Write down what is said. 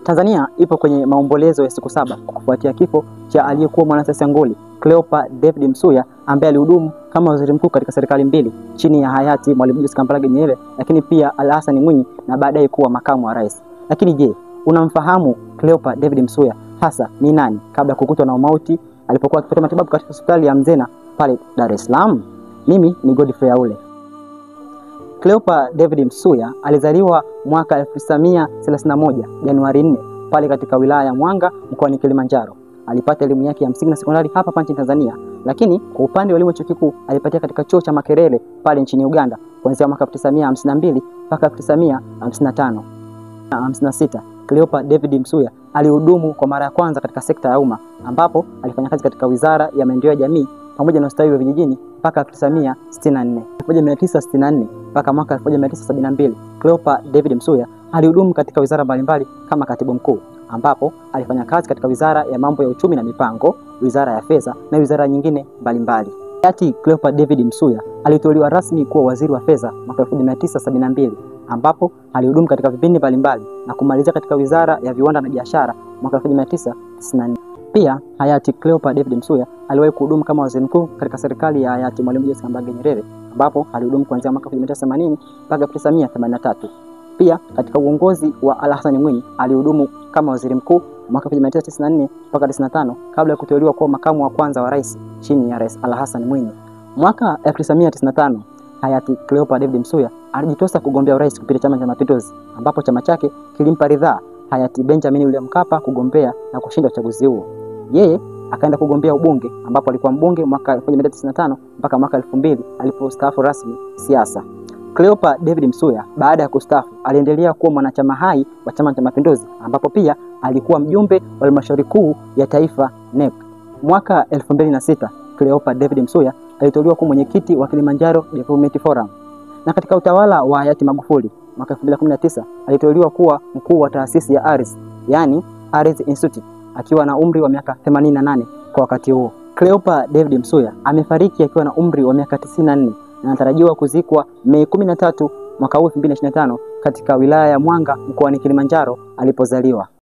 Tanzania ipo kwenye maombolezo ya siku 7 kufuatia kifo cha aliyekuwa mwanasiasa nguli Cleopa David Msuya ambaye alihudumu kama waziri mkuu katika serikali mbili chini ya hayati Mwalimu Julius Kambarage Nyerere, lakini pia Ali Hassan Mwinyi na baadaye kuwa makamu wa rais. Lakini je, unamfahamu Cleopa David Msuya hasa ni nani kabla kukutwa na umauti alipokuwa akipata matibabu katika hospitali ya Mzena pale Dar es Salaam? Mimi ni Godfrey Aule. Cleopa David Msuya alizaliwa mwaka 1931 Januari 4 pale katika wilaya ya Mwanga mkoani Kilimanjaro. Alipata elimu yake ya msingi na sekondari hapa nchini Tanzania, lakini kwa upande wa elimu chuo kikuu alipatia katika chuo cha Makerere pale nchini Uganda kuanzia mwaka 1952 mpaka 1955. 56 Cleopa David Msuya alihudumu kwa mara ya kwanza katika sekta ya umma ambapo alifanya kazi katika Wizara ya Maendeleo ya Jamii pamoja na Ustawi wa Vijijini mpaka 1964. 1964 mpaka mwaka 1972 Cleopa David Msuya alihudumu katika wizara mbalimbali kama katibu mkuu, ambapo alifanya kazi katika Wizara ya Mambo ya Uchumi na Mipango, Wizara ya Fedha na wizara nyingine mbalimbali. Hayati Cleopa David Msuya aliteuliwa rasmi kuwa waziri wa fedha mwaka 1972 ambapo alihudumu katika vipindi mbalimbali na kumaliza katika Wizara ya Viwanda na Biashara mwaka 1994. Pia hayati Cleopa David Msuya aliwahi kuhudumu kama waziri mkuu katika serikali ya hayati Mwalimu Julius Kambarage Nyerere ambapo alihudumu kuanzia mwaka 1980 mpaka 1983. Pia katika uongozi wa Ali Hassan Mwinyi alihudumu kama waziri mkuu mwaka 1994 mpaka 95 kabla ya kuteuliwa kuwa makamu wa kwanza wa rais chini ya Rais Ali Hassan Mwinyi. Mwaka 1995 hayati Cleopa David Msuya alijitosa kugombea urais kupitia Chama cha Mapinduzi, ambapo chama chake kilimpa ridhaa hayati Benjamin William Mkapa kugombea na kushinda uchaguzi huo. Yeye akaenda kugombea ubunge ambapo alikuwa mbunge mwaka 1995 mpaka mwaka 2000 alipostaafu rasmi siasa. Cleopa David Msuya baada ya kustaafu aliendelea kuwa mwanachama hai wa Chama cha Mapinduzi, ambapo pia alikuwa mjumbe wa Halmashauri Kuu ya Taifa NEC. Mwaka 2006 Cleopa David Msuya aliteuliwa kuwa mwenyekiti wa Kilimanjaro Development Forum. Na katika utawala wa hayati Magufuli mwaka 2019 aliteuliwa kuwa mkuu wa taasisi ya Ardhi, yani Ardhi Institute, akiwa na umri wa miaka 88 kwa wakati huo. Cleopa David Msuya amefariki akiwa na umri wa miaka 94 na anatarajiwa kuzikwa Mei 13 mwaka huu 2025 katika wilaya ya Mwanga mkoani Kilimanjaro alipozaliwa.